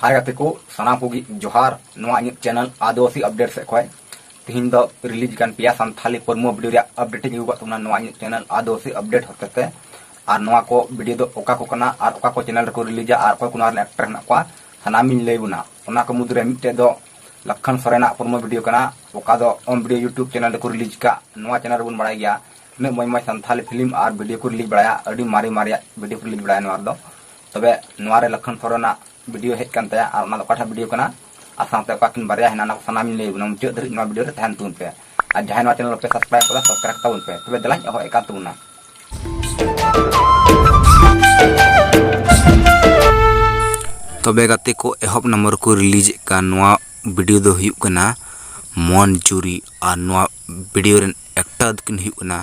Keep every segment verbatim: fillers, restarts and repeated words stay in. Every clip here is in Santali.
ᱦᱟᱭ ᱜᱟᱛᱮ ᱠᱚ, ᱥᱟᱱᱟᱢ ᱠᱚᱜᱮ ᱡᱚᱦᱟᱨ᱾ ᱱᱚᱣᱟ ᱤᱧᱟᱹᱜ ᱪᱮᱱᱮᱞ ᱟᱹᱫᱤᱵᱟᱹᱥᱤ ᱟᱯᱰᱮᱴ ᱥᱮᱫ ᱠᱷᱚᱱ ᱛᱤᱦᱤᱧ ᱫᱚ ᱨᱤᱞᱤᱡᱽ ᱟᱠᱟᱱ ᱯᱮᱭᱟ ᱥᱟᱱᱛᱷᱟᱞᱤ ᱯᱨᱳᱢᱳ ᱵᱷᱤᱰᱤᱭᱳ ᱨᱮᱭᱟᱜ ᱟᱯᱰᱮᱴ ᱤᱧ ᱟᱹᱜᱩ ᱟᱠᱟᱫ ᱛᱟᱵᱚᱱᱟ ᱱᱚᱣᱟ ᱤᱧᱟᱹᱜ ᱪᱮᱱᱮᱞ ᱟᱹᱫᱤᱵᱟᱹᱥᱤ ᱟᱯᱰᱮᱴ ᱦᱚᱛᱮᱛᱮ᱾ ᱟᱨ ᱱᱚᱣᱟ ᱠᱚ ᱵᱷᱤᱰᱤᱭᱳ ᱫᱚ ᱚᱠᱟ ᱠᱚ ᱠᱟᱱᱟ ᱟᱨ ᱚᱠᱟ ᱠᱚ ᱪᱮᱱᱮᱞ ᱨᱮᱠᱚ ᱨᱤᱞᱤᱡᱟ ᱟᱨ ᱚᱠᱚᱭ ᱠᱚ ᱱᱚᱣᱟ ᱨᱮᱱ ᱮᱠᱴᱟᱨ ᱦᱮᱱᱟᱜ ᱠᱚᱣᱟ, ᱥᱟᱱᱟᱢᱤᱧ ᱞᱟᱹᱭ ᱵᱚᱱᱟ᱾ ᱚᱱᱟ ᱠᱚ ᱢᱩᱫᱽᱨᱮ ᱢᱤᱫᱴᱮᱡ ᱫᱚ ᱞᱚᱠᱠᱷᱚᱱ ᱥᱚᱨᱮᱱᱟᱜ ᱯᱨᱳᱢᱳ ᱵᱷᱤᱰᱤᱭᱳ ᱠᱟᱱᱟ, ᱚᱠᱟ ᱫᱚ ᱚᱢ ᱵᱷᱤᱰᱤᱭᱳ YouTube ᱪᱮᱱᱮᱞ ᱨᱮᱠᱚ ᱨᱤᱞᱤᱡᱽ ᱟᱠᱟᱫ᱾ ᱱᱚᱣᱟ ᱪᱮᱱᱮᱞ ᱨᱮᱵᱚᱱ ᱵᱟᱲᱟᱭ ᱜᱮᱭᱟ ᱛᱤᱱᱟᱹᱜ ᱢᱚᱡᱽ ᱢᱚᱡᱽ ᱥᱟᱱᱛᱷᱟᱞᱤ ᱯᱷᱤᱞᱢ ᱟᱨ ᱵᱷᱤᱰᱤᱭᱳ ᱠᱚ ᱨᱤᱞᱤᱡᱽ ᱵᱟᱲᱟᱭᱟ, ᱟᱹᱰᱤ ᱢᱟᱨᱮ ᱢᱟᱨᱮᱭᱟᱜ ᱵᱷᱤᱰᱤᱭᱳ ᱠᱚ ᱨᱤᱞᱤᱡᱽ ᱵᱟᱲᱟᱭᱟ ᱱᱚᱣᱟ ᱨᱮᱫᱚ᱾ ᱛᱚᱵᱮ ᱱᱚᱣᱟ ᱨᱮ ᱞᱚᱠᱠᱷᱚᱱ ᱥᱚᱨᱮᱱᱟᱜ ᱵᱷᱤᱰᱤᱭᱳ ᱦᱮᱡ ᱠᱟᱱ ᱛᱟᱭᱟ ᱟᱨ ᱚᱱᱟ ᱫᱚ ᱚᱠᱟᱴᱟᱜ ᱵᱷᱤᱰᱤᱭᱳ ᱠᱟᱱᱟ ᱟᱨ ᱥᱟᱶᱛᱮ ᱚᱠᱟ ᱠᱤᱱ ᱵᱟᱨᱭᱟ ᱦᱮᱱᱟᱜᱼᱟ, ᱚᱱᱟ ᱠᱚ ᱥᱟᱱᱟᱢᱤᱧ ᱞᱟᱹᱭ ᱟᱵᱚᱱᱟ᱾ ᱢᱩᱪᱟᱹᱫ ᱫᱷᱟᱹᱨᱤᱡ ᱱᱚᱣᱟ ᱵᱷᱤᱰᱤᱭᱳ ᱨᱮ ᱛᱟᱦᱮᱱ ᱛᱟᱵᱚᱱ ᱯᱮ᱾ ᱟᱨ ᱡᱟᱦᱟᱸᱭ ᱱᱚᱣᱟ ᱪᱮᱱᱮᱞ ᱵᱟᱯᱮ ᱥᱟᱵᱥᱠᱨᱟᱭᱤᱵ ᱠᱟᱫᱟ, ᱥᱟᱵᱥᱠᱨᱟᱭᱤᱵ ᱛᱟᱵᱚᱱ ᱯᱮ᱾ ᱛᱚᱵᱮ ᱫᱮᱞᱟᱧ ᱮᱦᱚᱵ ᱮᱫ ᱠᱟᱱ ᱛᱟᱵᱚᱱᱟ᱾ ᱛᱚᱵᱮ ᱜᱟᱛᱮ ᱠᱚ, ᱮᱦᱚᱵ ᱱᱚᱢᱵᱚᱨ ᱠᱚ ᱨᱤᱞᱤᱡᱽ ᱮᱫ ᱠᱟᱱ ᱱᱚᱣᱟ ᱵᱷᱤᱰᱤᱭᱳ ᱫᱚ ᱦᱩᱭᱩᱜ ᱠᱟᱱᱟ ᱢᱚᱱ ᱪᱩᱨᱤ᱾ ᱟᱨ ᱱᱚᱣᱟ ᱵᱷᱤᱰᱤᱭᱳ ᱨᱮᱱ ᱮᱠᱴᱟᱨ ᱫᱚᱠᱤᱱ ᱦᱩᱭᱩᱜ ᱠᱟᱱᱟ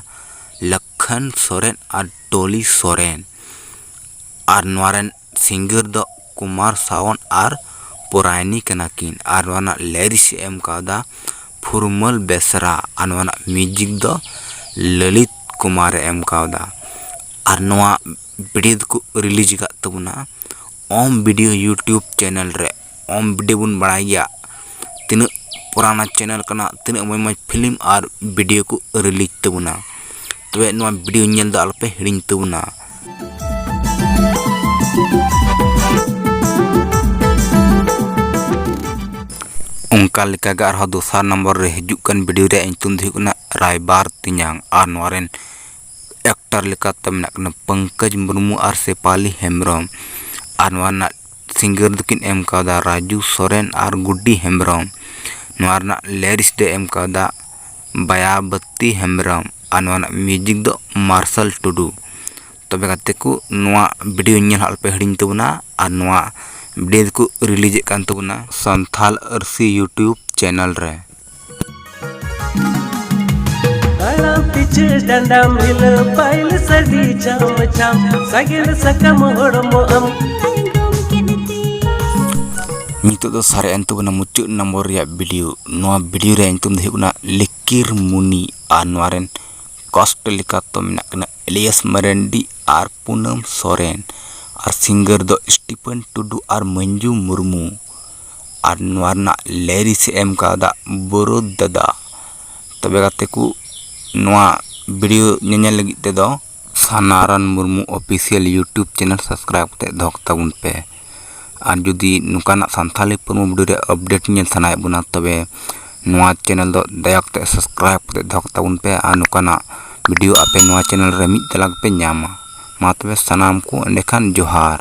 ᱞᱟᱠᱠᱷᱟᱱ ᱥᱚᱨᱮᱱ ᱟᱨ ᱰᱚᱞᱤ ᱥᱚᱨᱮᱱ᱾ ᱟᱨ ᱱᱚᱣᱟ ᱨᱮᱱ ᱥᱤᱝᱜᱟᱨ ᱫᱚ ᱠᱩᱢᱟᱨ ᱥᱟᱣᱚᱱ ᱟᱨ ᱯᱚᱨᱟᱭᱱᱤ ᱠᱟᱱᱟ ᱠᱤᱱ᱾ ᱟᱨ ᱱᱚᱣᱟ ᱨᱮᱱᱟᱜ ᱞᱮᱨᱤᱥ ᱮ ᱮᱢ ᱠᱟᱣᱫᱟ ᱯᱷᱩᱨᱢᱟᱹᱞ ᱵᱮᱥᱨᱟ᱾ ᱟᱨ ᱱᱚᱣᱟ ᱨᱮᱱᱟᱜ ᱢᱤᱣᱡᱤᱠ ᱫᱚ ᱞᱚᱞᱤᱛ ᱠᱩᱢᱟᱨ ᱮ ᱮᱢ ᱠᱟᱣᱫᱟ᱾ ᱟᱨ ᱱᱚᱣᱟ ᱵᱷᱤᱰᱤᱭᱳ ᱫᱚᱠᱚ ᱨᱤᱞᱤᱡᱽ ᱟᱠᱟᱫ ᱛᱟᱵᱚᱱᱟ ᱚᱢ ᱵᱷᱤᱰᱤᱭᱳ YouTube ᱪᱮᱱᱮᱞ ᱨᱮ᱾ ᱚᱢ ᱵᱷᱤᱰᱤᱭᱳ ᱵᱚᱱ ᱵᱟᱲᱟᱭ ᱜᱮᱭᱟ ᱛᱤᱱᱟᱹᱜ ᱯᱩᱨᱟᱱᱟ ᱪᱮᱱᱮᱞ ᱠᱟᱱᱟ, ᱛᱤᱱᱟᱹᱜ ᱢᱚᱡᱽ ᱢᱚᱡᱽ ᱯᱷᱤᱞᱢ ᱟᱨ ᱵᱷᱤᱰᱤᱭᱳ ᱠᱚ ᱨᱤᱞᱤᱡᱽ ᱛᱟᱵᱚᱱᱟ᱾ ᱛᱚᱵᱮ ᱱᱚᱣᱟ ᱵᱷᱤᱰᱤᱭᱳ ᱧᱮᱞ ᱫᱚ ᱟᱞᱚᱯᱮ ᱦᱤᱲᱤᱧ ᱛᱟᱵᱚᱱᱟ᱾ ᱚᱱᱠᱟ ᱞᱮᱠᱟᱜᱮ ᱟᱨᱦᱚᱸ ᱫᱚᱥᱟᱨ ᱱᱚᱢᱵᱚᱨ ᱨᱮ ᱦᱤᱡᱩᱜ ᱠᱟᱱ ᱵᱷᱤᱰᱤᱭᱳ ᱨᱮᱭᱟᱜ ᱧᱩᱛᱩᱢ ᱫᱚ ᱦᱩᱭᱩᱜ ᱠᱟᱱᱟ ᱨᱟᱭᱵᱟᱨ ᱛᱮᱧᱟᱝ᱾ ᱟᱨ ᱱᱚᱣᱟ ᱨᱮᱱ ᱮᱠᱴᱟᱨ ᱞᱮᱠᱟᱛᱮ ᱢᱮᱱᱟᱜ ᱠᱤᱱᱟ ᱯᱚᱝᱠᱚᱡᱽ ᱢᱩᱨᱢᱩ ᱟᱨ ᱥᱮᱯᱟᱞᱤ ᱦᱮᱢᱵᱨᱚᱢ᱾ ᱟᱨ ᱱᱚᱣᱟ ᱨᱮᱱᱟᱜ ᱥᱤᱝᱜᱟᱨ ᱫᱚᱠᱤᱱ ᱮᱢ ᱠᱟᱣᱫᱟ ᱨᱟᱡᱩ ᱥᱚᱨᱮᱱ ᱟᱨ ᱜᱩᱰᱰᱤ ᱦᱮᱢᱵᱨᱚᱢ᱾ ᱱᱚᱣᱟ ᱨᱮᱱᱟᱜ ᱞᱮᱨᱤᱥ ᱫᱚ ᱮᱢ ᱠᱟᱣᱫᱟ ᱵᱟᱭᱟᱵᱚᱛᱤ ᱦᱮᱢᱵᱨᱚᱢ᱾ ᱟᱨ ᱱᱚᱣᱟ ᱨᱮᱱᱟᱜ ᱢᱤᱣᱡᱤᱠ ᱫᱚ ᱢᱟᱨᱥᱟᱞ ᱴᱩᱰᱩ᱾ ᱛᱚᱵᱮ ᱜᱟᱛᱮ ᱠᱚ, ᱱᱚᱣᱟ ᱵᱷᱤᱰᱤᱭᱳ ᱧᱮᱞ ᱦᱚᱸ ᱟᱞᱚᱯᱮ ᱦᱤᱲᱤᱧ ᱛᱟᱵᱚᱱᱟ᱾ ᱟᱨ ᱱᱚᱣᱟ ᱵᱷᱤᱰᱤᱭᱳ ᱫᱚᱠᱚ ᱨᱤᱞᱤᱡᱮᱫ ᱠᱟᱱ ᱛᱟᱵᱚᱱᱟ ᱥᱟᱱᱛᱷᱟᱞ ᱟᱹᱨᱥᱤ YouTube ᱪᱮᱱᱮᱞ ᱨᱮ᱾ ᱛᱟᱲᱟᱢ ᱯᱤᱪᱷᱟᱹ ᱰᱟᱸᱰᱟᱢ ᱦᱤᱞᱟᱹᱣ ᱯᱟᱭᱞ ᱥᱟᱰᱮ ᱪᱷᱟᱢ ᱪᱷᱟᱢ, ᱥᱟᱜᱮᱱ ᱥᱟᱠᱟᱢ ᱦᱚᱲᱢᱚ ᱟᱢ᱾ ᱱᱤᱛᱚᱜ ᱫᱚ ᱥᱟᱨᱮᱡ ᱮᱱ ᱛᱟᱵᱚᱱᱟ ᱢᱩᱪᱟᱹᱫ ᱱᱚᱢᱵᱚᱨ ᱨᱮᱭᱟᱜ ᱵᱷᱤᱰᱤᱭᱳ᱾ ᱱᱚᱣᱟ ᱵᱷᱤᱰᱤᱭᱳ ᱨᱮᱭᱟᱜ ᱧᱩᱛᱩᱢ ᱫᱚ ᱦᱩᱭᱩᱜ ᱠᱟᱱᱟ ᱞᱤᱠᱤᱨ ᱢᱩᱱᱤ᱾ ᱟᱨ ᱱᱚᱣᱟ ᱨᱮᱱ ᱠᱟᱥᱴ ᱞᱮᱠᱟᱛᱮ ᱢᱮᱱᱟᱜ ᱠᱤᱱᱟ ᱮᱞᱤᱭᱟᱥ ᱢᱟᱨᱟᱱᱰᱤ ᱟᱨ ᱯᱩᱱᱟᱢ ᱥᱚᱨᱮᱱ᱾ ᱟᱨ ᱥᱤᱝᱜᱟᱨ ᱫᱚ ᱴᱤᱯᱟᱹᱱ ᱴᱩᱰᱩ ᱟᱨ ᱢᱟᱹᱧᱡᱩ ᱢᱩᱨᱢᱩ᱾ ᱟᱨ ᱱᱚᱣᱟ ᱨᱮᱱᱟᱜ ᱞᱮᱨᱤᱥ ᱮ ᱮᱢ ᱠᱟᱣᱫᱟ ᱵᱳᱨᱳ ᱫᱟᱫᱟ᱾ ᱛᱚᱵᱮ ᱜᱟᱛᱮ ᱠᱚ, ᱱᱚᱣᱟ ᱵᱷᱤᱰᱤᱭᱳ ᱧᱮᱧᱮᱞ ᱞᱟᱹᱜᱤᱫ ᱛᱮᱫᱚ ᱥᱟᱱᱟᱨᱟᱱ ᱢᱩᱨᱢᱩ ᱚᱯᱷᱤᱥᱤᱭᱟᱞ YouTube ᱪᱮᱱᱮᱞ ᱥᱟᱵᱥᱠᱨᱟᱭᱤᱵ ᱠᱟᱛᱮ ᱫᱚᱦᱚ ᱠᱟᱛᱟ ᱵᱚᱱ ᱯᱮ᱾ ᱟᱨ ᱡᱩᱫᱤ ᱱᱚᱝᱠᱟᱱᱟᱜ ᱥᱟᱱᱛᱷᱟᱞᱤ ᱯᱟᱹᱨᱢᱩ ᱵᱷᱤᱰᱤᱭᱳ ᱨᱮ ᱟᱯᱰᱮᱴ ᱧᱮᱞ ᱥᱟᱱᱟᱭᱮᱫ ᱵᱚᱱᱟ, ᱛᱚᱵᱮ ᱱᱚᱣᱟ ᱪᱮᱱᱮᱞ ᱫᱚ ᱫᱟᱭᱟ ᱠᱟᱛᱮ ᱥᱟᱵᱥᱠᱨᱟᱭᱤᱵ ᱠᱟᱛᱮ ᱫᱚᱦᱚ ᱠᱟᱛᱟ ᱵᱚᱱ ᱯᱮ᱾ ᱟᱨ ᱱᱚᱝᱠᱟᱱᱟᱜ ᱵᱷᱤᱰᱤᱭᱳ ᱟᱯᱮ ᱱᱚᱣᱟ ᱪᱮᱱᱮᱞ ᱨᱮ ᱢᱤᱫ ᱛᱟᱞᱟ ᱜᱮᱯᱮ ᱧᱟᱢᱟ᱾ ᱢᱟ ᱛᱚᱵᱮ ᱥᱟᱱᱟᱢ ᱠᱚ ᱮᱸᱰᱮᱠᱷᱟᱱ ᱡᱚᱦᱟᱨ᱾